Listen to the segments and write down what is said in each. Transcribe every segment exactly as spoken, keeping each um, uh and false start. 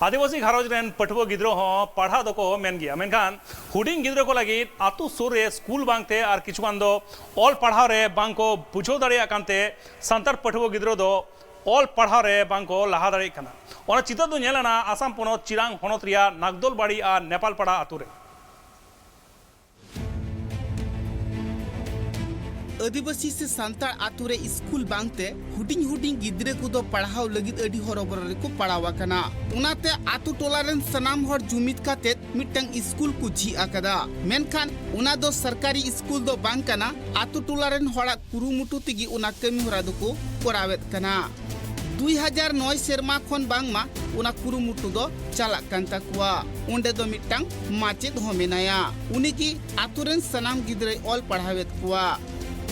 ᱟᱹᱫᱤᱵᱟᱹᱥᱤ ᱜᱷᱟᱨᱚᱸᱡᱽ ᱨᱮᱱ ᱯᱟᱹᱴᱷᱩᱣᱟᱹ ᱜᱤᱫᱽᱨᱟᱹ ᱦᱚᱸ ᱯᱟᱲᱦᱟᱜ ᱫᱚᱠᱚ ᱢᱮᱱ ᱜᱮᱭᱟ, ᱢᱮᱱᱠᱷᱟᱱ ᱦᱩᱰᱤᱧ ᱜᱤᱫᱽᱨᱟᱹ ᱠᱚ ᱞᱟᱹᱜᱤᱫ ᱟᱹᱛᱩ ᱥᱩᱨ ᱨᱮ ᱥᱠᱩᱞ ᱵᱟᱝᱛᱮ ᱟᱨ ᱠᱤᱪᱷᱩ ᱜᱟᱱ ᱫᱚ ᱚᱞ ᱯᱟᱲᱦᱟᱣ ᱨᱮ ᱵᱟᱝ ᱠᱚ ᱵᱩᱡᱷᱟᱹᱣ ᱫᱟᱲᱮᱭᱟᱜ ᱠᱟᱱᱛᱮ ᱥᱟᱱᱛᱟᱲ ᱯᱟᱹᱴᱷᱩᱣᱟᱹ ᱜᱤᱫᱽᱨᱟᱹ ᱫᱚ ᱚᱞ ᱯᱟᱲᱦᱟᱣ ᱨᱮ ᱵᱟᱝ ᱠᱚ ᱞᱟᱦᱟ ᱫᱟᱲᱮᱭᱟᱜ ᱠᱟᱱᱟ᱾ ᱚᱱᱟ ᱪᱤᱛᱟᱹᱨ ᱫᱚ ᱧᱮᱞ ᱮᱱᱟ ᱟᱥᱟᱢ ᱯᱚᱱᱚᱛ ᱪᱤᱨᱟᱝ ᱦᱚᱱᱚᱛ ᱨᱮᱭᱟᱜ ᱱᱟᱜᱫᱚᱞᱵᱟᱲᱤ ᱟᱨ ᱱᱮᱯᱟᱞᱯᱟᱲᱟ ᱟᱹᱛᱩ ᱨᱮ᱾ ᱟᱹᱫᱤᱵᱟᱹᱥᱤ ᱥᱮ ᱥᱟᱱᱛᱟᱲ ᱟᱛᱳ ᱨᱮ ᱥᱠᱩᱞ ᱵᱟᱝᱛᱮ ᱦᱩᱰᱤᱧ ᱦᱩᱰᱤᱧ ᱜᱤᱫᱽᱨᱟᱹ ᱠᱚᱫᱚ ᱯᱟᱲᱦᱟᱣ ᱞᱟᱹᱜᱤᱫ ᱟᱹᱰᱤ ᱦᱚᱨᱚᱵᱚᱨᱚ ᱨᱮᱠᱚ ᱯᱟᱲᱟᱣ ᱟᱠᱟᱱᱟ᱾ ᱚᱱᱟᱛᱮ ᱟᱛᱳ ᱴᱚᱞᱟ ᱨᱮᱱ ᱥᱟᱱᱟᱢ ᱦᱚᱲ ᱡᱩᱢᱤᱫ ᱠᱟᱛᱮ ᱢᱤᱫᱴᱟᱝ ᱥᱠᱩᱞ ᱠᱚ ᱡᱷᱤᱡ ᱟᱠᱟᱫᱟ᱾ ᱢᱮᱱᱠᱷᱟᱱ ᱚᱱᱟ ᱫᱚ ᱥᱚᱨᱠᱟᱨᱤ ᱥᱠᱩᱞ ᱫᱚ ᱵᱟᱝ ᱠᱟᱱᱟ᱾ ᱟᱛᱳ ᱴᱚᱞᱟ ᱨᱮᱱ ᱦᱚᱲᱟᱜ ᱠᱩᱨᱩᱢᱩᱴᱩ ᱛᱮᱜᱮ ᱚᱱᱟ ᱠᱟᱹᱢᱤ ᱦᱚᱨᱟ ᱫᱚᱠᱚ ᱠᱚᱨᱟᱣᱮᱫ ᱠᱟᱱᱟ᱾ ᱫᱩᱭ ᱦᱟᱡᱟᱨ ᱱᱚᱭ ᱥᱮᱨᱢᱟ ᱠᱷᱚᱱ ᱵᱟᱝᱢᱟ ᱚᱱᱟ ᱠᱩᱨᱩᱢᱩᱴᱩ ᱫᱚ ᱪᱟᱞᱟᱜ ᱠᱟᱱ ᱛᱟᱠᱚᱣᱟ᱾ ᱚᱸᱰᱮ ᱫᱚ ᱢᱤᱫᱴᱟᱝ ᱢᱟᱪᱮᱫ ᱦᱚᱸ ᱢᱮᱱᱟᱭᱟ᱾ ᱩᱱᱤ ᱜᱮ ᱟᱛᱳ ᱨᱮᱱ ᱥᱟᱱᱟᱢ ᱜᱤᱫᱽᱨᱟᱹᱭ ᱚᱞ ᱯᱟᱲᱦᱟᱣᱮᱫ ᱠᱚᱣᱟ᱾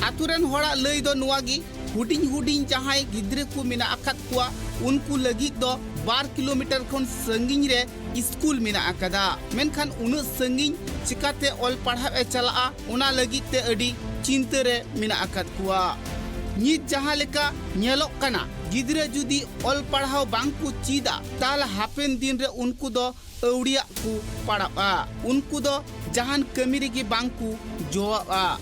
ᱟᱛᱳ ᱨᱮᱱ ᱦᱚᱲᱟᱜ ᱞᱟᱹᱭ ᱫᱚ ᱱᱚᱣᱟ ᱜᱮ, ᱦᱩᱰᱤᱧ ᱦᱩᱰᱤᱧ ᱡᱟᱦᱟᱸᱭ ᱜᱤᱫᱽᱨᱟᱹ ᱠᱚ ᱢᱮᱱᱟᱜ ᱟᱠᱟᱫ ᱠᱚᱣᱟ, ᱩᱱᱠᱩ ᱞᱟᱹᱜᱤᱫ ᱫᱚ ᱵᱟᱨ ᱠᱤᱞᱳᱢᱤᱴᱟᱨ ᱠᱷᱚᱱ ᱥᱟᱺᱜᱤᱧ ᱨᱮ ᱥᱠᱩᱞ ᱢᱮᱱᱟᱜ ᱟᱠᱟᱫᱟ᱾ ᱢᱮᱱᱠᱷᱟᱱ ᱩᱱᱟᱹᱜ ᱥᱟᱺᱜᱤᱧ ᱪᱤᱠᱟᱛᱮ ᱚᱞ ᱯᱟᱲᱦᱟᱣ ᱮ ᱪᱟᱞᱟᱜᱼᱟ, ᱚᱱᱟ ᱞᱟᱹᱜᱤᱫ ᱛᱮ ᱟᱹᱰᱤ ᱪᱤᱱᱛᱟᱹ ᱨᱮ ᱢᱮᱱᱟᱜ ᱟᱠᱟᱫ ᱠᱚᱣᱟ᱾ ᱱᱤᱛ ᱡᱟᱦᱟᱸ ᱞᱮᱠᱟ ᱧᱮᱞᱚᱜ ᱠᱟᱱᱟ, ᱜᱤᱫᱽᱨᱟᱹ ᱡᱩᱫᱤ ᱚᱞ ᱯᱟᱲᱦᱟᱣ ᱵᱟᱝ ᱠᱚ ᱪᱮᱫᱟ, ᱛᱟᱦᱞᱮ ᱦᱟᱯᱮᱱ ᱫᱤᱱ ᱨᱮ ᱩᱱᱠᱩ ᱫᱚ ᱟᱹᱣᱲᱤᱭᱟᱜ ᱠᱚ ᱯᱟᱲᱟᱜᱼᱟ᱾ ᱩᱱᱠᱩ ᱫᱚ ᱡᱟᱦᱟᱱ ᱠᱟᱹᱢᱤ ᱨᱮᱜᱮ ᱵᱟᱝ ᱠᱚ ᱡᱚᱣᱟᱜᱼᱟ᱾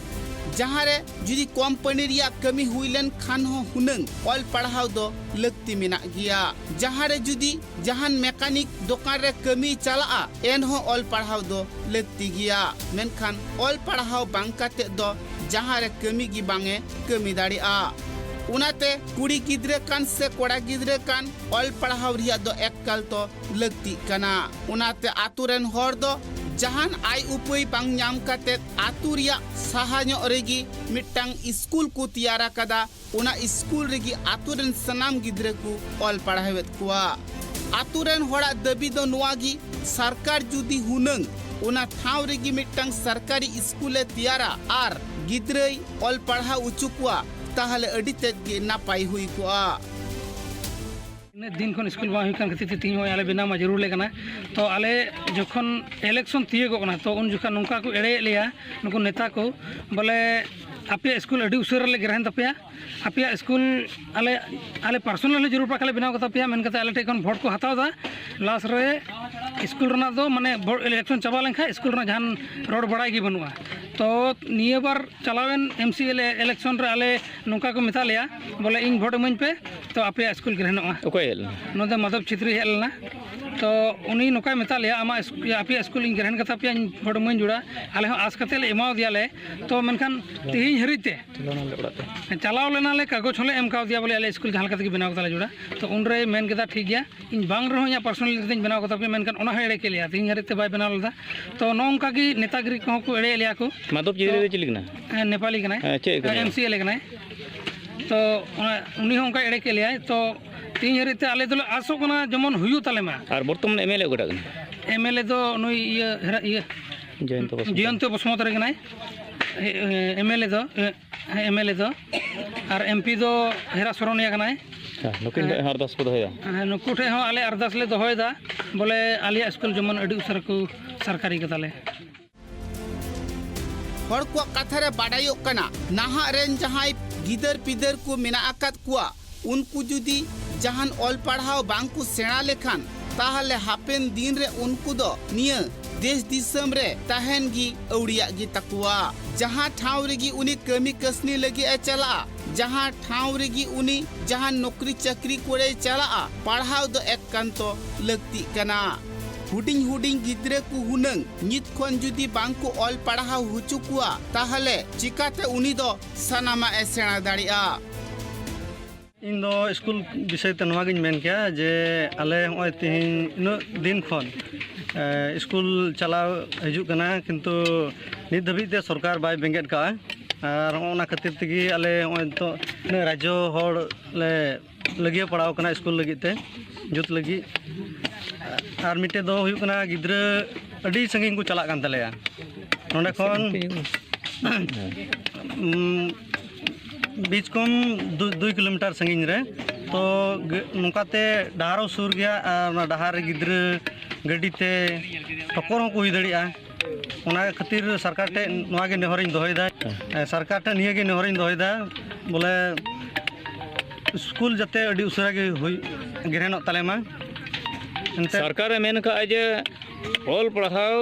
ᱡᱟᱦᱟᱸ ᱨᱮ ᱡᱩᱫᱤ ᱠᱳᱢᱯᱟᱱᱤ ᱨᱮᱭᱟᱜ ᱠᱟᱹᱢᱤ ᱦᱩᱭ ᱞᱮᱱ ᱠᱷᱟᱱ ᱦᱚᱸ ᱦᱩᱱᱟᱹᱝ ᱚᱞ ᱯᱟᱲᱦᱟᱣ ᱫᱚ ᱞᱟᱹᱠᱛᱤ ᱢᱮᱱᱟᱜ ᱜᱮᱭᱟ᱾ ᱡᱟᱦᱟᱸ ᱨᱮ ᱡᱩᱫᱤ ᱡᱟᱦᱟᱱ ᱢᱮᱠᱟᱱᱤᱠ ᱫᱚᱠᱟᱱ ᱨᱮ ᱠᱟᱹᱢᱤᱭ ᱪᱟᱞᱟᱜᱼᱟ, ᱮᱱᱦᱚᱸ ᱚᱞ ᱯᱟᱲᱦᱟᱣ ᱫᱚ ᱞᱟᱹᱠᱛᱤ ᱜᱮᱭᱟ᱾ ᱢᱮᱱᱠᱷᱟᱱ ᱚᱞ ᱯᱟᱲᱦᱟᱣ ᱵᱟᱝ ᱠᱟᱛᱮ ᱫᱚ ᱡᱟᱦᱟᱸ ᱨᱮ ᱠᱟᱹᱢᱤ ᱜᱮ ᱵᱟᱝ ᱮ ᱠᱟᱹᱢᱤ ᱫᱟᱲᱮᱭᱟᱜᱼᱟ᱾ ᱚᱱᱟᱛᱮ ᱠᱩᱲᱤ ᱜᱤᱫᱽᱨᱟᱹ ᱠᱟᱱ ᱥᱮ ᱠᱚᱲᱟ ᱜᱤᱫᱽᱨᱟᱹ ᱠᱟᱱ, ᱚᱞ ᱯᱟᱲᱦᱟᱣ ᱨᱮᱭᱟᱜ ᱫᱚ ᱮᱠᱟᱞ ᱛᱚ ᱞᱟᱹᱠᱛᱤᱜ ᱠᱟᱱᱟ᱾ ᱚᱱᱟᱛᱮ ᱟᱛᱳ ᱨᱮᱱ ᱦᱚᱲ ᱫᱚ ᱡᱟᱦᱟᱱ ᱟᱭ ᱩᱯᱟᱹᱭ ᱵᱟᱝ ᱧᱟᱢ ᱠᱟᱛᱮ ᱟᱛᱳ ᱨᱮᱭᱟᱜ ᱥᱟᱦᱟ ᱧᱚᱜ ᱨᱮᱜᱮ ᱢᱤᱫᱴᱟᱝ ᱥᱠᱩᱞ ᱠᱚ ᱛᱮᱭᱟᱨ ᱟᱠᱟᱫᱟ᱾ ᱚᱱᱟ ᱥᱠᱩᱞ ᱨᱮᱜᱮ ᱟᱛᱳ ᱨᱮᱱ ᱥᱟᱱᱟᱢ ᱜᱤᱫᱽᱨᱟᱹ ᱠᱚ ᱚᱞ ᱯᱟᱲᱦᱟᱣᱮᱫ ᱠᱚᱣᱟ᱾ ᱟᱛᱳ ᱨᱮᱱ ᱦᱚᱲᱟᱜ ᱫᱟᱹᱵᱤ ᱫᱚ ᱱᱚᱣᱟ ᱜᱮ, ᱥᱚᱨᱠᱟᱨ ᱡᱩᱫᱤ ᱦᱩᱱᱟᱹᱝ ᱚᱱᱟ ᱴᱷᱟᱶ ᱨᱮᱜᱮ ᱢᱤᱫᱴᱟᱝ ᱥᱚᱨᱠᱟᱨᱤ ᱥᱠᱩᱞᱮ ᱛᱮᱭᱟᱨᱟ ᱟᱨ ᱜᱤᱫᱽᱨᱟᱹᱭ ᱚᱞ ᱯᱟᱲᱦᱟᱣ ᱦᱚᱪᱚ ᱠᱚᱣᱟ, ᱛᱟᱦᱞᱮ ᱟᱹᱰᱤ ᱛᱮᱫ ᱜᱮ ᱱᱟᱯᱟᱭ ᱦᱩᱭ ᱠᱚᱜᱼᱟ᱾ ᱤᱱᱟᱹᱜ ᱫᱤᱱ ᱠᱷᱚᱱ ᱥᱠᱩᱞ ᱵᱟᱝ ᱦᱩᱭᱩᱜ ᱠᱟᱱ ᱠᱷᱟᱹᱛᱤᱨ ᱛᱮ ᱛᱮᱦᱮᱧ ᱦᱚᱸᱜᱼᱚᱭ ᱟᱞᱮ ᱵᱮᱱᱟᱣ ᱢᱟ ᱡᱟᱹᱨᱩᱲ ᱞᱮ ᱠᱟᱱᱟ᱾ ᱛᱚ ᱟᱞᱮ ᱡᱚᱠᱷᱚᱱ ᱤᱞᱮᱠᱥᱚᱱ ᱛᱤᱭᱳᱜᱚᱜ ᱠᱟᱱᱟ, ᱛᱚ ᱩᱱ ᱡᱚᱠᱷᱚᱱ ᱱᱚᱝᱠᱟ ᱠᱚ ᱮᱲᱮᱭᱮᱫ ᱞᱮᱭᱟ ᱱᱩᱠᱩ ᱱᱮᱛᱟ ᱠᱚ, ᱵᱚᱞᱮ ᱟᱯᱮᱭᱟᱜ ᱥᱠᱩᱞ ᱟᱹᱰᱤ ᱩᱥᱟᱹᱨᱟ ᱞᱮ ᱜᱨᱟᱦᱮᱱ ᱛᱟᱯᱮᱭᱟ᱾ ᱟᱯᱮᱭᱟᱜ ᱥᱠᱩᱞ ᱟᱞᱮ ᱟᱞᱮ ᱯᱟᱨᱥᱚᱱᱟᱞ ᱦᱚᱸ ᱡᱟᱹᱨᱩᱲ ᱯᱟᱲᱟᱜ ᱠᱷᱟᱱ ᱞᱮ ᱵᱮᱱᱟᱣ ᱠᱟᱛᱟ ᱯᱮᱭᱟ, ᱢᱮᱱ ᱠᱟᱛᱮ ᱟᱞᱮ ᱴᱷᱮᱱ ᱠᱷᱚᱱ ᱵᱷᱳᱴ ᱠᱚ ᱦᱟᱛᱟᱣ ᱮᱫᱟ᱾ ᱞᱟᱥ ᱨᱮ ᱥᱠᱩᱞ ᱨᱮᱱᱟᱜ ᱫᱚ ᱢᱟᱱᱮ ᱵᱷᱳᱴ ᱤᱞᱮᱠᱥᱚᱱ ᱪᱟᱵᱟ ᱞᱮᱱᱠᱷᱟᱱ ᱥᱠᱩᱞ ᱨᱮᱱᱟᱜ ᱡᱟᱦᱟᱱ ᱨᱚᱲ ᱵᱟᱲᱟᱭ ᱜᱮ ᱵᱟᱹᱱᱩᱜᱼᱟ᱾ ᱛᱚ ᱱᱤᱭᱟᱹ ᱵᱟᱨ ᱪᱟᱞᱟᱣᱮᱱ ᱮᱢ ᱥᱤ ᱮᱞ ᱤᱞᱮᱠᱥᱚᱱ ᱨᱮ ᱟᱞᱮ ᱱᱚᱝᱠᱟ ᱠᱚ ᱢᱮᱛᱟᱜ ᱞᱮᱭᱟ, ᱵᱚᱞᱮ ᱤᱧ ᱵᱷᱳᱴ ᱤᱢᱟᱹᱧ ᱯᱮ, ᱛᱚ ᱟᱯᱮᱭᱟᱜ ᱥᱠᱩᱞ ᱜᱨᱮᱦᱮᱱᱚᱜᱼᱟ᱾ ᱚᱠᱚᱭ ᱦᱮᱡ ᱞᱮᱱᱟ? ᱱᱚᱰᱮ ᱢᱟᱫᱷᱚᱵ ᱪᱷᱮᱛᱨᱤ ᱦᱮᱡ ᱞᱮᱱᱟ᱾ ᱛᱚ ᱩᱱᱤ ᱱᱚᱝᱠᱟᱭ ᱢᱮᱛᱟᱜ ᱞᱮᱭᱟ, ᱟᱢᱟᱜ ᱥᱠᱩ-, ᱟᱯᱮᱭᱟᱜ ᱥᱠᱩᱞ ᱤᱧ ᱜᱨᱮᱦᱮᱱ ᱠᱟᱛᱟ ᱯᱮᱭᱟ, ᱤᱧ ᱵᱷᱳᱴ ᱤᱢᱟᱹᱧ ᱡᱩᱲᱟ᱾ ᱟᱞᱮ ᱦᱚᱸ ᱟᱸᱥ ᱠᱟᱛᱮ ᱞᱮ ᱮᱢᱟᱣ ᱫᱮᱭᱟ ᱞᱮ᱾ ᱛᱚ ᱢᱮᱱᱠᱷᱟᱱ ᱛᱮᱦᱮᱧ ᱦᱟᱹᱨᱤᱡ ᱛᱮ ᱪᱟᱞᱟᱣ ᱞᱮᱱᱟ ᱞᱮ ᱚᱲᱟᱜ ᱛᱮ᱾ ᱪᱟᱞᱟᱣ ᱞᱮᱱᱟ ᱞᱮ, ᱠᱟᱜᱚᱡᱽ ᱦᱚᱸᱞᱮ ᱮᱢ ᱠᱟᱣᱫᱮᱭᱟ ᱵᱚᱞᱮ ᱟᱞᱮ ᱥᱠᱩᱞ ᱡᱟᱦᱟᱸ ᱞᱮᱠᱟ ᱛᱮᱜᱮ ᱵᱮᱱᱟᱣ ᱠᱟᱛᱟ ᱞᱮ ᱡᱩᱲᱟ᱾ ᱛᱚ ᱩᱱᱨᱮᱭ ᱢᱮᱱ ᱠᱮᱫᱟ, "ᱴᱷᱤᱠ ᱜᱮᱭᱟ, ᱤᱧ ᱵᱟᱝ ᱨᱮᱦᱚᱸ ᱤᱧᱟᱹᱜ ᱯᱟᱨᱥᱚᱱᱟᱞ ᱛᱮᱧ ᱵᱮᱱᱟᱣ ᱠᱟᱛᱟ ᱯᱮᱭᱟ", ᱢᱮᱱᱠᱷᱟᱱ ᱚᱱᱟ ᱦᱚᱸᱭ ᱮᱲᱮ ᱠᱮᱫ ᱞᱮᱭᱟ᱾ ᱛᱮᱦᱮᱧ ᱦᱟᱹᱨᱤᱡ ᱛᱮ ᱵᱟᱭ ᱵᱮᱱᱟᱣ ᱞᱮᱫᱟ᱾ ᱛᱚ ᱱᱚᱜᱼᱚ ᱱᱚᱝᱠᱟ ᱜᱮ ᱱᱮᱛᱟᱜᱤᱨᱤ ᱠᱚᱦᱚᱸ ᱠᱚ ᱮᱲᱮᱭᱮᱫ ᱞᱮᱭᱟ ᱠᱚ᱾ ᱢᱟᱫᱷᱚᱵ ᱪᱤᱞᱤ ᱛᱚ ᱫᱚ ᱪᱤᱞᱤ ᱠᱟᱱᱟ? ᱦᱮᱸ, ᱱᱮᱯᱟᱞᱤ ᱠᱟᱱᱟᱭ᱾ ᱦᱮᱸ, ᱪᱮᱫ ᱠᱟᱱᱟᱭ? ᱮᱢ ᱥᱤ ᱮᱞ ᱮ ᱠᱟᱱᱟᱭ᱾ ᱛᱚ ᱚᱱᱟ, ᱩᱱᱤ ᱦᱚᱸ ᱚᱱᱠᱟ ᱮᱲᱮ ᱠᱮᱫ ᱞᱮᱭᱟᱭ᱾ ᱛᱚ ᱛᱮᱦᱮᱧ ᱦᱟᱹᱨᱤᱡ ᱛᱮ ᱟᱞᱮ ᱫᱚᱞᱮ ᱟᱥᱚᱜ ᱠᱟᱱᱟ ᱡᱮᱢᱚᱱ ᱦᱩᱭᱩᱜ ᱛᱟᱞᱮ ᱢᱟ᱾ ᱟᱨ ᱵᱚᱨᱛᱚᱢᱟᱱ ᱮᱢ ᱮᱞ ᱮ ᱚᱠᱟᱴᱟᱜ ᱠᱟᱱᱟ? ᱮᱢ ᱮᱞ ᱮ ᱫᱚ ᱱᱩᱭ ᱤᱭᱟᱹ ᱦᱮᱨᱟ-, ᱤᱭᱟᱹ ᱡᱚᱭᱚᱱᱛᱚ ᱵᱚᱥᱩᱢᱚᱛᱟᱨᱤ᱾ ᱡᱚᱭᱚᱱᱛᱚ ᱵᱚᱥᱩᱢᱚᱛᱟᱨᱤ ᱠᱟᱱᱟᱭ᱾ ᱮ-, ᱮ-, ᱮᱢ ᱮᱞ ᱮ ᱫᱚ, ᱮ-, ᱦᱮᱸ, ᱮᱢ ᱮᱞ ᱮ ᱫᱚ᱾ ᱟᱨ ᱮᱢ ᱯᱤ ᱫᱚ ᱦᱮᱨᱟ ᱥᱚᱨᱚᱱᱤᱭᱟ ᱠᱟᱱᱟᱭ᱾ ᱦᱮᱸ, ᱱᱩᱠᱤᱱ ᱴᱷᱮᱱ ᱦᱚᱸ ᱟᱨᱫᱟᱥ ᱠᱚ ᱫᱚᱦᱚᱭᱟ᱾ ᱦᱮᱸ, ᱱᱩᱠᱩ ᱴᱷᱮᱱ ᱦᱚᱸ ᱟᱞᱮ ᱟᱨᱫᱟᱥ ᱞᱮ ᱫᱚᱦᱚᱭᱮᱫᱟ, ᱵᱚᱞᱮ ᱟᱞᱮᱭᱟᱜ ᱥᱠᱩᱞ ᱡᱮᱢᱚᱱ ᱟᱹᱰᱤ ᱩᱥᱟᱹᱨᱟ ᱠᱚ ᱥᱚᱨᱠᱟᱨᱤ ᱠᱟᱛᱟᱞᱮ᱾ ᱦᱚᱲ ᱠᱚᱣᱟᱜ ᱠᱟᱛᱷᱟ ᱨᱮ ᱵᱟᱰᱟᱭᱚᱜ ᱠᱟᱱᱟ, ᱱᱟᱦᱟᱜ ᱨᱮᱱ ᱡᱟᱦᱟᱸᱭ ᱜᱤᱫᱟᱹᱨ ᱯᱤᱫᱟᱹᱨ ᱠᱚ ᱢᱮᱱᱟᱜ ᱟᱠᱟᱫ ᱠᱚᱣᱟ, ᱩᱱᱠᱩ ᱡᱩᱫᱤ ᱡᱟᱦᱟᱱ ᱚᱞ ᱯᱟᱲᱦᱟᱣ ᱵᱟᱝ ᱠᱚ ᱥᱮᱬᱟ ᱞᱮᱠᱷᱟᱱ, ᱛᱟᱦᱞᱮ ᱦᱟᱯᱮᱱ ᱫᱤᱱ ᱨᱮ ᱩᱱᱠᱩ ᱫᱚ ᱱᱤᱭᱟᱹ ᱫᱮᱥ ᱫᱤᱥᱚᱢ ᱨᱮ ᱛᱟᱦᱮᱱ ᱜᱮ ᱟᱹᱣᱲᱤᱭᱟᱜ ᱜᱮ ᱛᱟᱠᱚᱣᱟ᱾ ᱡᱟᱦᱟᱸ ᱴᱷᱟᱶ ᱨᱮᱜᱮ ᱩᱱᱤ ᱠᱟᱹᱢᱤ ᱠᱟᱹᱥᱱᱤ ᱞᱟᱹᱜᱤᱫ ᱮ ᱪᱟᱞᱟᱜᱼᱟ, ᱡᱟᱦᱟᱸ ᱴᱷᱟᱶ ᱨᱮᱜᱮ ᱩᱱᱤ ᱡᱟᱦᱟᱱ ᱱᱚᱠᱨᱤ ᱪᱟᱹᱠᱨᱤ ᱠᱚᱨᱮᱭ ᱪᱟᱞᱟᱜᱼᱟ, ᱯᱟᱲᱦᱟᱣ ᱫᱚ ᱮᱠᱟᱱᱛᱚ ᱞᱟᱹᱠᱛᱤᱜ ᱠᱟᱱᱟ᱾ ᱦᱩᱰᱤᱧ ᱦᱩᱰᱤᱧ ᱜᱤᱫᱽᱨᱟᱹ ᱠᱚ ᱦᱩᱱᱟᱹᱝ ᱱᱤᱛ ᱠᱷᱚᱱ ᱡᱩᱫᱤ ᱵᱟᱝ ᱠᱚ ᱚᱞ ᱯᱟᱲᱦᱟᱣ ᱦᱚᱪᱚ ᱠᱚᱣᱟ, ᱛᱟᱦᱞᱮ ᱪᱤᱠᱟᱛᱮ ᱩᱱᱤ ᱫᱚ ᱥᱟᱱᱟᱢᱟᱜ ᱮ ᱥᱮᱬᱟ ᱫᱟᱲᱮᱭᱟᱜᱼᱟ? ᱤᱧ ᱫᱚ ᱥᱠᱩᱞ ᱵᱤᱥᱚᱭ ᱛᱮ ᱱᱚᱣᱟ ᱜᱤᱧ ᱢᱮᱱ ᱠᱮᱭᱟ ᱡᱮ ᱟᱞᱮ ᱦᱚᱸᱜᱼᱚᱭ ᱛᱮᱦᱮᱧ ᱩᱱᱟᱹᱜ ᱫᱤᱱ ᱠᱷᱚᱱ, ᱮ, ᱥᱠᱩᱞ ᱪᱟᱞᱟᱣ ᱦᱤᱡᱩᱜ ᱠᱟᱱᱟ, ᱠᱤᱱᱛᱩ ᱱᱤᱛ ᱫᱷᱟᱹᱵᱤᱡ ᱛᱮ ᱥᱚᱨᱠᱟᱨ ᱵᱟᱭ ᱵᱮᱸᱜᱮᱫ ᱠᱟᱜᱼᱟ᱾ ᱟᱨ ᱦᱚᱸᱜᱼᱚ ᱚᱱᱟ ᱠᱷᱟᱹᱛᱤᱨ ᱛᱮᱜᱮ ᱟᱞᱮ ᱦᱚᱸᱜᱼᱚᱭ ᱱᱤᱛᱚᱜ ᱩᱱᱟᱹᱜ ᱨᱟᱡᱽᱡᱚ ᱦᱚᱲ ᱞᱮ ᱞᱟᱹᱜᱤᱭᱟᱹ ᱯᱟᱲᱟᱣ ᱠᱟᱱᱟ ᱥᱠᱩᱞ ᱞᱟᱹᱜᱤᱫ ᱛᱮ, ᱡᱩᱛ ᱞᱟᱹᱜᱤᱫ᱾ ᱟᱨ ᱢᱤᱫᱴᱮᱡ ᱫᱚ ᱦᱩᱭᱩᱜ ᱠᱟᱱᱟ, ᱜᱤᱫᱽᱨᱟᱹ ᱟᱹᱰᱤ ᱥᱟᱺᱜᱤᱧ ᱠᱚ ᱪᱟᱞᱟᱜ ᱠᱟᱱ ᱛᱟᱞᱮᱭᱟ ᱱᱚᱸᱰᱮ ᱠᱷᱚᱱ᱾ ᱩᱢ, ᱵᱤᱡᱽ ᱠᱚᱢ ᱫᱩ-, ᱫᱩᱭ ᱠᱤᱞᱳᱢᱤᱴᱟᱨ ᱥᱟᱺᱜᱤᱧ ᱨᱮ᱾ ᱛᱚ ᱜᱟᱹ-, ᱱᱚᱝᱠᱟᱛᱮ ᱰᱟᱦᱟᱨ ᱦᱚᱸ ᱥᱩᱨ ᱜᱮᱭᱟ ᱟᱨ ᱚᱱᱟ ᱰᱟᱦᱟᱨ ᱨᱮ ᱜᱤᱫᱽᱨᱟᱹ ᱜᱟᱹᱰᱤ ᱛᱮ ᱴᱷᱚᱠᱚᱨ ᱦᱚᱸᱠᱚ ᱦᱩᱭ ᱫᱟᱲᱮᱭᱟᱜᱼᱟ᱾ ᱚᱱᱟ ᱠᱷᱟᱹᱛᱤᱨ ᱥᱚᱨᱠᱟᱨ ᱴᱷᱮᱱ ᱱᱚᱣᱟ ᱜᱮ ᱱᱮᱦᱚᱨᱤᱧ ᱫᱚᱦᱚᱭᱮᱫᱟ᱾ ᱦᱮᱸ, ᱥᱚᱨᱠᱟᱨ ᱴᱷᱮᱱ ᱱᱤᱭᱟᱹ ᱜᱮ ᱱᱮᱦᱚᱨᱤᱧ ᱫᱚᱦᱚᱭᱮᱫᱟ, ᱵᱚᱞᱮ ᱥᱠᱩᱞ ᱡᱟᱛᱮ ᱟᱹᱰᱤ ᱩᱥᱟᱹᱨᱟ ᱜᱮ ᱦᱩᱭ, ᱜᱮᱨᱮᱱᱚᱜ ᱛᱟᱞᱮ ᱢᱟ᱾ ᱮᱱᱛᱮ ᱥᱚᱨᱠᱟᱨᱮ ᱢᱮᱱ ᱠᱟᱜᱼᱟ ᱡᱮ ᱚᱞ ᱯᱟᱲᱦᱟᱣ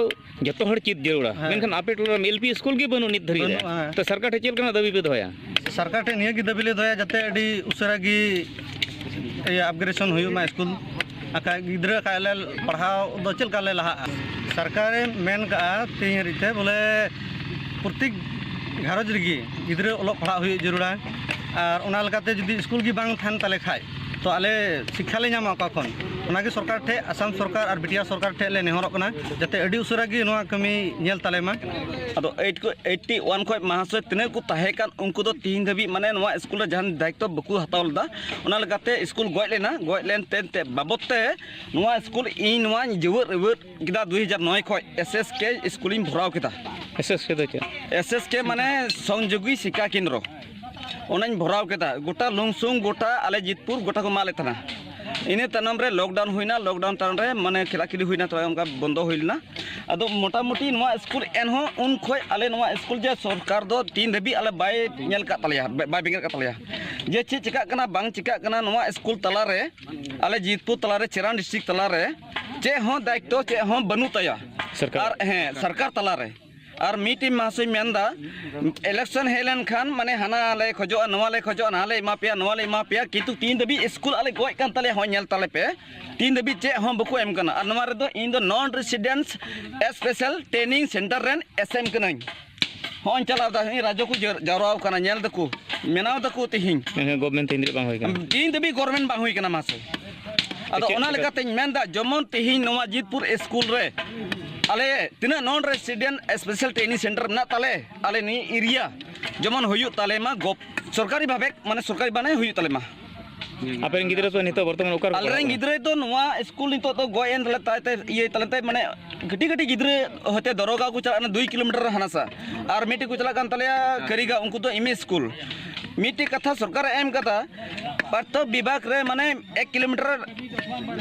ᱡᱚᱛᱚ ᱦᱚᱲ ᱪᱮᱫ ᱡᱟᱹᱨᱩᱲᱟ, ᱦᱮᱸ᱾ ᱢᱮᱱᱠᱷᱟᱱ ᱟᱯᱮ ᱴᱚᱞᱟ ᱨᱮ ᱮᱞ ᱯᱤ ᱥᱠᱩᱞ ᱜᱮ ᱵᱟᱹᱱᱩᱜ ᱱᱤᱛ ᱫᱷᱟᱹᱨᱤᱡ ᱨᱮ᱾ ᱵᱟᱹᱱᱩᱜᱼᱟ, ᱦᱮᱸ᱾ ᱛᱚ ᱥᱚᱨᱠᱟᱨ ᱴᱷᱮᱱ ᱪᱮᱫ ᱞᱮᱠᱟᱱᱟᱜ ᱫᱟᱹᱵᱤ ᱯᱮ ᱫᱚᱦᱚᱭᱟ? ᱥᱚᱨᱠᱟᱨ ᱴᱷᱮᱱ ᱱᱤᱭᱟᱹ ᱜᱮ ᱫᱟᱹᱵᱤ ᱞᱮ ᱫᱚᱦᱚᱭᱟ, ᱡᱟᱛᱮ ᱟᱹᱰᱤ ᱩᱥᱟᱹᱨᱟ ᱜᱮ ᱤᱭᱟᱹ ᱟᱯᱜᱨᱮᱰᱮᱥᱚᱱ ᱦᱩᱭᱩᱜ ᱢᱟ ᱥᱠᱩᱞ᱾ ᱟᱨ ᱠᱷᱟᱡ ᱜᱤᱫᱽᱨᱟᱹ ᱠᱷᱟᱡ ᱞᱮ ᱯᱟᱲᱦᱟᱣ ᱫᱚ ᱪᱮᱫ ᱞᱮᱠᱟ ᱞᱮ ᱞᱟᱦᱟᱜᱼᱟ? ᱥᱚᱨᱠᱟᱨᱮ ᱢᱮᱱ ᱠᱟᱜᱼᱟ ᱛᱮᱦᱮᱧ ᱦᱟᱹᱨᱤᱡ ᱛᱮ ᱵᱚᱞᱮ ᱯᱨᱚᱛᱮᱠ ᱜᱷᱟᱨᱚᱸᱡᱽ ᱨᱮᱜᱮ ᱜᱤᱫᱽᱨᱟᱹ ᱚᱞᱚᱜ ᱯᱟᱲᱦᱟᱜ ᱦᱩᱭᱩᱜ ᱡᱟᱹᱨᱩᱲᱟ, ᱟᱨ ᱚᱱᱟ ᱞᱮᱠᱟᱛᱮ ᱡᱩᱫᱤ ᱥᱠᱩᱞ ᱜᱮ ᱵᱟᱝ ᱛᱟᱦᱮᱱ ᱛᱟᱞᱮ ᱠᱷᱟᱡ ᱛᱚ ᱟᱞᱮ ᱥᱤᱠᱠᱷᱟ ᱞᱮ ᱧᱟᱢᱟ ᱚᱠᱟ ᱠᱷᱚᱱ? ᱚᱱᱟᱜᱮ ᱥᱚᱨᱠᱟᱨ ᱴᱷᱮᱡ, ᱟᱥᱟᱢ ᱥᱚᱨᱠᱟᱨ ᱟᱨ ᱵᱤᱴᱤᱭᱟ ᱥᱚᱨᱠᱟᱨ ᱴᱷᱮᱡ ᱞᱮ ᱱᱮᱦᱚᱨᱚᱜ ᱠᱟᱱᱟ, ᱡᱟᱛᱮ ᱟᱹᱰᱤ ᱩᱥᱟᱹᱨᱟ ᱜᱮ ᱱᱚᱣᱟ ᱠᱟᱹᱢᱤ ᱧᱮᱞ ᱛᱟᱞᱮ ᱢᱟ᱾ ᱟᱫᱚ ᱮᱭᱤᱴ ᱠᱚ, ᱮᱭᱤᱴᱴᱤ ᱳᱣᱟᱱ ᱠᱷᱚᱡ ᱢᱟᱦᱟᱥᱚᱭ ᱛᱤᱱᱟᱹᱜ ᱠᱚ ᱛᱟᱦᱮᱸ ᱠᱟᱱ, ᱩᱱᱠᱩ ᱫᱚ ᱛᱤᱦᱤᱧ ᱫᱷᱟᱹᱵᱤᱡ ᱢᱟᱱᱮ ᱱᱚᱣᱟ ᱥᱠᱩᱞ ᱨᱮ ᱡᱟᱦᱟᱱ ᱫᱟᱭᱤᱛᱛᱚ ᱵᱟᱠᱚ ᱦᱟᱛᱟᱣ ᱞᱮᱫᱟ᱾ ᱚᱱᱟ ᱞᱮᱠᱟᱛᱮ ᱥᱠᱩᱞ ᱜᱚᱡ ᱞᱮᱱᱟ, ᱜᱚᱡ ᱞᱮᱱ ᱛᱮ, ᱛᱮ ᱵᱟᱵᱚᱫ ᱛᱮ ᱱᱚᱣᱟ ᱥᱠᱩᱞ ᱤᱧ ᱱᱚᱣᱟᱧ ᱡᱮᱣᱮᱫ ᱨᱮᱣᱮᱫ ᱠᱮᱫᱟ ᱫᱩᱭ ᱦᱟᱡᱟᱨ ᱱᱚᱭ ᱠᱷᱚᱡ ᱮᱥ ᱮᱥ ᱠᱮ ᱥᱠᱩᱞᱤᱧ ᱵᱷᱚᱨᱟᱣ ᱠᱮᱫᱟ᱾ ᱮᱥ ᱮᱥ ᱠᱮ ᱫᱚ ᱪᱮᱫ? ᱮᱥ ᱮᱥ ᱠᱮ ᱢᱟᱱᱮ ᱥᱚᱝᱡᱳᱜᱤ ᱥᱤᱠᱠᱷᱟ ᱠᱮᱱᱫᱨᱚ, ᱚᱱᱟᱧ ᱵᱷᱚᱨᱟᱣ ᱠᱮᱫᱟ᱾ ᱜᱚᱴᱟ ᱞᱩᱝᱥᱩᱝ, ᱜᱚᱴᱟ ᱟᱞᱮ ᱡᱤᱛᱯᱩᱨ, ᱜᱚᱴᱟ ᱠᱚ ᱢᱟᱜ ᱞᱮᱫ ᱛᱟᱦᱮᱱᱟ᱾ ᱤᱱᱟᱹ ᱛᱟᱭᱱᱚᱢ ᱨᱮ ᱞᱚᱠᱰᱟᱣᱩᱱ ᱦᱩᱭᱱᱟ, ᱞᱚᱠᱰᱟᱣᱩᱱ ᱛᱟᱭᱱᱚᱢ ᱨᱮ ᱢᱟᱱᱮ ᱠᱷᱮᱞᱟ ᱠᱷᱮᱞᱤ ᱦᱩᱭᱱᱟ, ᱛᱷᱚᱲᱟ ᱚᱱᱠᱟ ᱵᱚᱱᱫᱚ ᱦᱩᱭ ᱞᱮᱱᱟ᱾ ᱟᱫᱚ ᱢᱚᱴᱟᱢᱩᱴᱤ ᱱᱚᱣᱟ ᱥᱠᱩᱞ ᱮᱱᱦᱚᱸ ᱩᱱ ᱠᱷᱚᱡ ᱟᱞᱮ ᱱᱚᱣᱟ ᱥᱠᱩᱞ ᱡᱮ ᱥᱚᱨᱠᱟᱨ ᱫᱚ ᱛᱤᱱ ᱫᱷᱟᱹᱵᱤᱡ ᱟᱞᱮ ᱵᱟᱭ ᱧᱮᱞ ᱠᱟᱜ ᱛᱟᱞᱮᱭᱟ, ᱵᱟᱭ ᱵᱮᱸᱜᱮᱫ ᱠᱟᱜ ᱛᱟᱞᱮᱭᱟ ᱡᱮ ᱪᱮᱫ ᱪᱤᱠᱟᱜ ᱠᱟᱱᱟ ᱵᱟᱝ ᱪᱤᱠᱟᱜ ᱠᱟᱱᱟ ᱱᱚᱣᱟ ᱥᱠᱩᱞ ᱛᱟᱞᱟᱨᱮ, ᱟᱞᱮ ᱡᱤᱛᱯᱩᱨ ᱛᱟᱞᱟᱨᱮ, ᱪᱮᱨᱟᱱ ᱰᱤᱥᱴᱨᱤᱠᱴ ᱛᱟᱞᱟᱨᱮ ᱪᱮᱫ ᱦᱚᱸ ᱫᱟᱭᱤᱛᱛᱚ ᱪᱮᱫ ᱦᱚᱸ ᱵᱟᱹᱱᱩᱜ ᱛᱟᱭᱟ᱾ ᱥᱚᱨᱠᱟᱨ᱾ ᱟᱨ ᱦᱮᱸ, ᱥᱚᱨᱠᱟᱨ ᱛᱟᱞᱟᱨᱮ᱾ ᱟᱨ ᱢᱤᱫᱴᱤᱡ ᱢᱟᱦᱟᱥᱚᱭ ᱢᱮᱱᱫᱟ, ᱤᱞᱮᱠᱥᱚᱱ ᱦᱮᱡ ᱞᱮᱱᱠᱷᱟᱱ ᱢᱟᱱᱮ ᱦᱟᱱᱟ ᱞᱮ ᱠᱷᱚᱡᱚᱜᱼᱟ, ᱱᱚᱣᱟ ᱞᱮ ᱠᱷᱚᱡᱚᱜᱼᱟ, ᱱᱟᱦᱟ ᱞᱮ ᱮᱢᱟ ᱯᱮᱭᱟ, ᱱᱚᱣᱟ ᱞᱮ ᱮᱢᱟ ᱯᱮᱭᱟ, ᱠᱤᱱᱛᱩ ᱛᱤᱦᱤᱧ ᱫᱷᱟᱹᱵᱤᱡ ᱥᱠᱩᱞ ᱟᱞᱮ ᱜᱚᱡ ᱠᱟᱱ ᱛᱟᱞᱮᱭᱟ, ᱦᱚᱸ ᱧᱮᱞ ᱛᱟᱞᱮ ᱯᱮ᱾ ᱛᱤᱦᱤᱧ ᱫᱷᱟᱹᱵᱤᱡ ᱪᱮᱫ ᱦᱚᱸ ᱵᱟᱠᱚ ᱮᱢ ᱠᱟᱱᱟ᱾ ᱟᱨ ᱱᱚᱣᱟ ᱨᱮᱫᱚ ᱤᱧ ᱫᱚ ᱱᱚᱱ ᱨᱮᱥᱤᱰᱮᱱᱥ ᱥᱯᱮᱥᱟᱞ ᱴᱨᱮᱱᱤᱝ ᱥᱮᱱᱴᱟᱨ ᱨᱮᱱ ᱮᱥ ᱮᱢ ᱠᱟᱹᱱᱟᱹᱧ᱾ ᱦᱚᱸᱜᱼᱚᱭ ᱪᱟᱞᱟᱣ ᱫᱟ, ᱦᱮᱸ, ᱨᱟᱡᱽᱡᱚ ᱠᱚ ᱡᱟᱣ-, ᱡᱟᱣᱨᱟᱣ ᱠᱟᱱᱟ, ᱧᱮᱞ ᱫᱟᱠᱚ, ᱢᱮᱱᱟᱣ ᱫᱟᱠᱚ ᱛᱤᱦᱤᱧ᱾ ᱢᱮᱱᱠᱷᱟᱱ ᱜᱚᱵᱷᱢᱮᱱᱴ ᱛᱮᱦᱮᱧ ᱫᱷᱟᱹᱨᱤᱡ ᱵᱟᱝ ᱦᱩᱭ ᱠᱟᱱᱟ᱾ ᱛᱤᱦᱤᱧ ᱫᱷᱟᱹᱵᱤᱡ ᱜᱚᱵᱷᱢᱮᱱᱴ ᱵᱟᱝ ᱦᱩᱭ ᱠᱟᱱᱟ, ᱢᱟᱥᱮ᱾ ᱟᱫᱚ ᱪᱮᱫ ᱚᱱᱟ ᱞᱮᱠᱟᱛᱮ? ᱞᱮᱠᱟᱛᱮᱧ ᱢᱮᱱᱫᱟ, ᱡᱮᱢᱚᱱ ᱛᱤᱦᱤᱧ ᱱᱚᱣᱟ ᱡᱤᱛᱯᱩᱨ ᱥᱠᱩᱞ ᱨᱮ ᱟᱞᱮ ᱛᱤᱱᱟᱹᱜ ᱱᱚᱱ ᱨᱮᱥᱤᱰᱮᱱᱴ ᱥᱯᱮᱥᱟᱞ ᱴᱨᱮᱱᱤᱝ ᱥᱮᱱᱴᱟᱨ ᱢᱮᱱᱟᱜ ᱛᱟᱞᱮ, ᱟᱞᱮ ᱱᱤᱭᱟᱹ ᱮᱨᱤᱭᱟ ᱡᱮᱢᱚᱱ ᱦᱩᱭᱩᱜ ᱛᱟᱞᱮ ᱢᱟ, ᱜᱚᱵ-, ᱥᱚᱨᱠᱟᱨᱤ ᱵᱷᱟᱵᱮ, ᱢᱟᱱᱮ ᱥᱚᱨᱠᱟᱨᱤ ᱵᱟᱱᱮ ᱦᱩᱭᱩᱜ ᱛᱟᱞᱮ ᱢᱟ᱾ ᱟᱯᱮ ᱨᱮᱱ ᱜᱤᱫᱽᱨᱟᱹ ᱫᱚ ᱱᱤᱛᱚᱜ ᱵᱚᱨᱛᱚᱢᱟᱱ ᱚᱠᱟ ᱨᱮᱠᱚ ᱟᱞᱮ ᱨᱮᱱ ᱯᱟᱲᱦᱟᱜ ᱠᱟᱱᱟ? ᱜᱤᱫᱽᱨᱟᱹ ᱫᱚ ᱱᱚᱣᱟ ᱥᱠᱩᱞ ᱱᱤᱛᱚᱜ ᱫᱚ ᱜᱚᱡ ᱮᱱ ᱛᱟᱞᱮ ᱛᱟᱭ ᱛᱮ, ᱤᱭᱟᱹ ᱛᱟᱞᱮ ᱛᱮ, ᱢᱟᱱᱮ ᱠᱟᱹᱴᱤᱡ ᱠᱟᱹᱴᱤᱡ ᱜᱤᱫᱽᱨᱟᱹ ᱦᱚᱭᱛᱮ ᱫᱚᱨᱚᱜᱟ ᱠᱚ ᱪᱟᱞᱟᱜ ᱠᱟᱱᱟ, ᱫᱩᱭ ᱠᱤᱞᱳᱢᱤᱴᱟᱨ ᱦᱟᱱᱟ ᱥᱟ, ᱟᱨ ᱢᱤᱫᱴᱮᱡ ᱠᱚ ᱪᱟᱞᱟᱜ ᱠᱟᱱ ᱛᱟᱞᱮᱭᱟ ᱠᱟᱹᱨᱤᱜᱟ, ᱩᱱᱠᱩ ᱫᱚ ᱮᱢ ᱤ ᱥᱠᱩᱞ᱾ ᱢᱤᱫᱴᱮᱡ ᱠᱟᱛᱷᱟ ᱥᱚᱨᱠᱟᱨᱮ ᱮᱢ ᱠᱟᱫᱟ, ᱯᱟᱴᱷᱚ ᱵᱤᱵᱷᱟᱜᱽ ᱨᱮ ᱢᱟᱱᱮ ᱮᱠ ᱠᱤᱞᱳᱢᱤᱴᱟᱨ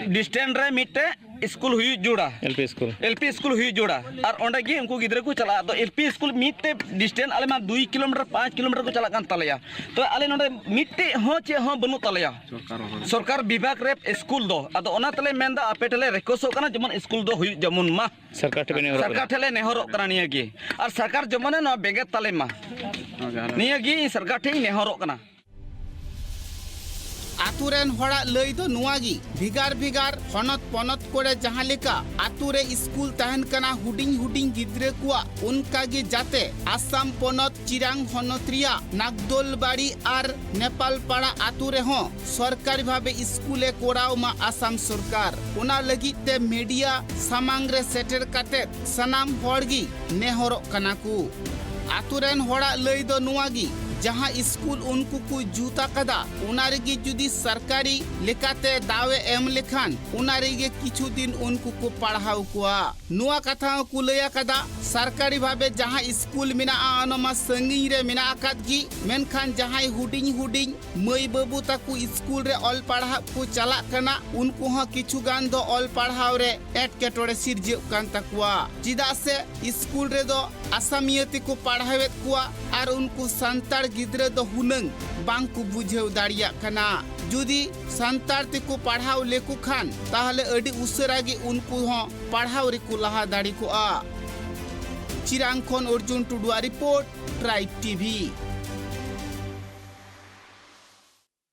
ᱰᱤᱥᱴᱮᱱᱥ ᱨᱮ ᱢᱤᱫᱴᱮᱡ ᱥᱠᱩᱞ ᱦᱩᱭᱩᱜ ᱡᱳᱲᱟ᱾ L P school. L P school ᱦᱩᱭᱩᱜ ᱡᱳᱲᱟ᱾ ᱟᱨ ᱚᱸᱰᱮ ᱜᱮ ᱩᱱᱠᱩ ᱜᱤᱫᱽᱨᱟᱹ ᱠᱚ ᱪᱟᱞᱟᱜᱼᱟ᱾ ᱟᱫᱚ ᱮᱞ ᱯᱤ ᱥᱠᱩᱞ ᱢᱤᱫ ᱛᱮ ᱰᱤᱥᱴᱮᱱᱥ ᱟᱞᱮ ᱢᱟ ᱫᱩᱭ ᱠᱤᱞᱳᱢᱤᱴᱟᱨ, ᱯᱟᱸᱪ ᱠᱤᱞᱳᱢᱤᱴᱟᱨ ᱠᱚ ᱪᱟᱞᱟᱜ ᱠᱟᱱ ᱛᱟᱞᱮᱭᱟ᱾ ᱛᱚ ᱟᱞᱮ ᱱᱚᱰᱮ ᱢᱤᱫᱴᱮᱡ ᱦᱚᱸ ᱪᱮᱫ ᱦᱚᱸ ᱵᱟᱹᱱᱩᱜ ᱛᱟᱞᱮᱭᱟ᱾ ᱥᱚᱨᱠᱟᱨ ᱵᱤᱵᱷᱟᱜᱽ ᱨᱮ ᱥᱠᱩᱞ ᱫᱚ᱾ ᱟᱫᱚ ᱚᱱᱟ ᱛᱮᱞᱮ ᱢᱮᱱᱫᱟ, ᱟᱯᱮ ᱴᱷᱮᱱ ᱞᱮ ᱨᱤᱠᱩᱭᱮᱥᱴᱚᱜ ᱠᱟᱱᱟ, ᱡᱮᱢᱚᱱ ᱥᱠᱩᱞ ᱫᱚ ᱦᱩᱭᱩᱜ ᱡᱮᱢᱚᱱ ᱢᱟ᱾ ᱥᱚᱨᱠᱟᱨ ᱴᱷᱮᱱ ᱯᱮ ᱱᱮᱦᱚᱨᱚᱜ ᱥᱚᱨᱠᱟᱨ ᱠᱟᱱᱟ᱾ ᱴᱷᱮᱱ ᱞᱮ ᱱᱮᱦᱚᱨᱚᱜ ᱠᱟᱱᱟ ᱱᱤᱭᱟᱹ ᱜᱮ᱾ ᱟᱨ ᱥᱚᱨᱠᱟᱨ ᱡᱮᱢᱚᱱᱮ ᱱᱚᱣᱟ ᱵᱮᱸᱜᱮᱫ ᱛᱟᱞᱮ ᱢᱟ᱾ ᱱᱤᱭᱟᱹ ᱜᱮ ᱤᱧ ᱥᱚᱨᱠᱟᱨ ᱴᱷᱮᱱ ᱤᱧ ᱱᱮᱦᱚᱨᱚᱜ ᱠᱟᱱᱟ᱾ ᱟᱛᱳ ᱨᱮᱱ ᱦᱚᱲᱟᱜ ᱞᱟᱹᱭ ᱫᱚ ᱱᱚᱣᱟ ᱜᱮ, ᱵᱷᱮᱜᱟᱨ ᱵᱷᱮᱜᱟᱨ ᱦᱚᱱᱚᱛ ᱯᱚᱱᱚᱛ ᱠᱚᱨᱮ ᱡᱟᱦᱟᱸ ᱞᱮᱠᱟ ᱟᱛᱳ ᱨᱮ ᱥᱠᱩᱞ ᱛᱟᱦᱮᱱ ᱠᱟᱱᱟ ᱦᱩᱰᱤᱧ ᱦᱩᱰᱤᱧ ᱜᱤᱫᱽᱨᱟᱹ ᱠᱚᱣᱟᱜ, ᱚᱱᱠᱟ ᱜᱮ ᱡᱟᱛᱮ ᱟᱥᱟᱢ ᱯᱚᱱᱚᱛ ᱪᱤᱨᱟᱝ ᱦᱚᱱᱚᱛ ᱨᱮᱭᱟᱜ ᱱᱟᱜᱫᱳᱞᱵᱟᱲᱤ ᱟᱨ ᱱᱮᱯᱟᱞ ᱯᱟᱲᱟ ᱟᱛᱳ ᱨᱮᱦᱚᱸ ᱥᱚᱨᱠᱟᱨᱤ ᱵᱷᱟᱵᱮ ᱥᱠᱩᱞ ᱮ ᱠᱚᱨᱟᱣ ᱢᱟ ᱟᱥᱟᱢ ᱥᱚᱨᱠᱟᱨ᱾ ᱚᱱᱟ ᱞᱟᱹᱜᱤᱫ ᱛᱮ ᱢᱤᱰᱤᱭᱟ ᱥᱟᱢᱟᱝ ᱨᱮ ᱥᱮᱴᱮᱨ ᱠᱟᱛᱮ ᱥᱟᱱᱟᱢ ᱦᱚᱲ ᱜᱮ ᱱᱮᱦᱚᱨᱚᱜ ᱠᱟᱱᱟ ᱠᱚ᱾ ᱟᱛᱳ ᱨᱮᱱ ᱦᱚᱲᱟᱜ ᱞᱟᱹᱭ ᱫᱚ ᱱᱚᱣᱟ ᱜᱮ, ᱡᱟᱦᱟᱸ ᱥᱠᱩᱞ ᱩᱱᱠᱩ ᱠᱚ ᱡᱩᱛ ᱟᱠᱟᱫᱟ, ᱚᱱᱟ ᱨᱮᱜᱮ ᱡᱩᱫᱤ ᱥᱚᱨᱠᱟᱨᱤ ᱞᱮᱠᱟᱛᱮ ᱫᱟᱣ ᱮ ᱮᱢ ᱞᱮᱠᱷᱟᱱ, ᱚᱱᱟ ᱨᱮᱜᱮ ᱠᱤᱪᱷᱩ ᱫᱤᱱ ᱩᱱᱠᱩ ᱠᱚ ᱯᱟᱲᱦᱟᱣ ᱠᱚᱣᱟ᱾ ᱱᱚᱣᱟ ᱠᱟᱛᱷᱟ ᱦᱚᱸᱠᱚ ᱞᱟᱹᱭ ᱟᱠᱟᱫᱟ, ᱥᱚᱨᱠᱟᱨᱤ ᱵᱷᱟᱵᱮ ᱡᱟᱦᱟᱸ ᱥᱠᱩᱞ ᱢᱮᱱᱟᱜᱼᱟ, ᱚᱱᱟ ᱢᱟ ᱥᱟᱺᱜᱤᱧ ᱨᱮ ᱢᱮᱱᱟᱜ ᱟᱠᱟᱫ ᱜᱮ, ᱢᱮᱱᱠᱷᱟᱱ ᱡᱟᱦᱟᱸᱭ ᱦᱩᱰᱤᱧ ᱦᱩᱰᱤᱧ ᱢᱟᱹᱭ ᱵᱟᱹᱵᱩ ᱛᱟᱠᱚ ᱥᱠᱩᱞ ᱨᱮ ᱚᱞ ᱯᱟᱲᱦᱟᱜ ᱠᱚ ᱪᱟᱞᱟᱜ ᱠᱟᱱᱟ, ᱩᱱᱠᱩ ᱦᱚᱸ ᱠᱤᱪᱷᱩ ᱜᱟᱱ ᱫᱚ ᱚᱞ ᱯᱟᱲᱦᱟᱣ ᱨᱮ ᱮᱴᱠᱮᱴᱚᱬᱮ ᱥᱤᱨᱡᱟᱹᱜ ᱠᱟᱱ ᱛᱟᱠᱚᱣᱟ᱾ ᱪᱮᱫᱟᱜ ᱥᱮ ᱥᱠᱩᱞ ᱨᱮᱫᱚ ᱟᱥᱟᱢᱤᱭᱟᱹ ᱛᱮᱠᱚ ᱯᱟᱲᱦᱟᱣᱮᱫ ᱠᱚᱣᱟ ᱟᱨ ᱩᱱᱠᱩ ᱥᱟᱱᱛᱟᱲ ᱜᱤᱫᱽᱨᱟᱹ ᱫᱚ ᱦᱩᱱᱟᱹᱝ ᱵᱟᱝ ᱠᱚ ᱵᱩᱡᱷᱟᱹᱣ ᱫᱟᱲᱮᱭᱟᱜ ᱠᱟᱱᱟ᱾ ᱡᱩᱫᱤ ᱥᱟᱱᱛᱟᱲ ᱛᱮᱠᱚ ᱯᱟᱲᱦᱟᱣ ᱞᱮᱠᱚ ᱠᱷᱟᱱ, ᱛᱟᱦᱞᱮ ᱟᱹᱰᱤ ᱩᱥᱟᱹᱨᱟ ᱜᱮ ᱩᱱᱠᱩ ᱦᱚᱸ ᱯᱟᱲᱦᱟᱣ ᱨᱮᱠᱚ ᱞᱟᱦᱟ ᱫᱟᱲᱮ ᱠᱚᱜᱼᱟ᱾ ᱪᱤᱨᱟᱝ ᱠᱷᱚᱱ ᱚᱨᱡᱩᱱ ᱴᱩᱰᱩᱣᱟᱜ ᱨᱤᱯᱳᱨᱴ, ᱴᱨᱟᱭᱤᱵᱽ ᱴᱤᱵᱷᱤ᱾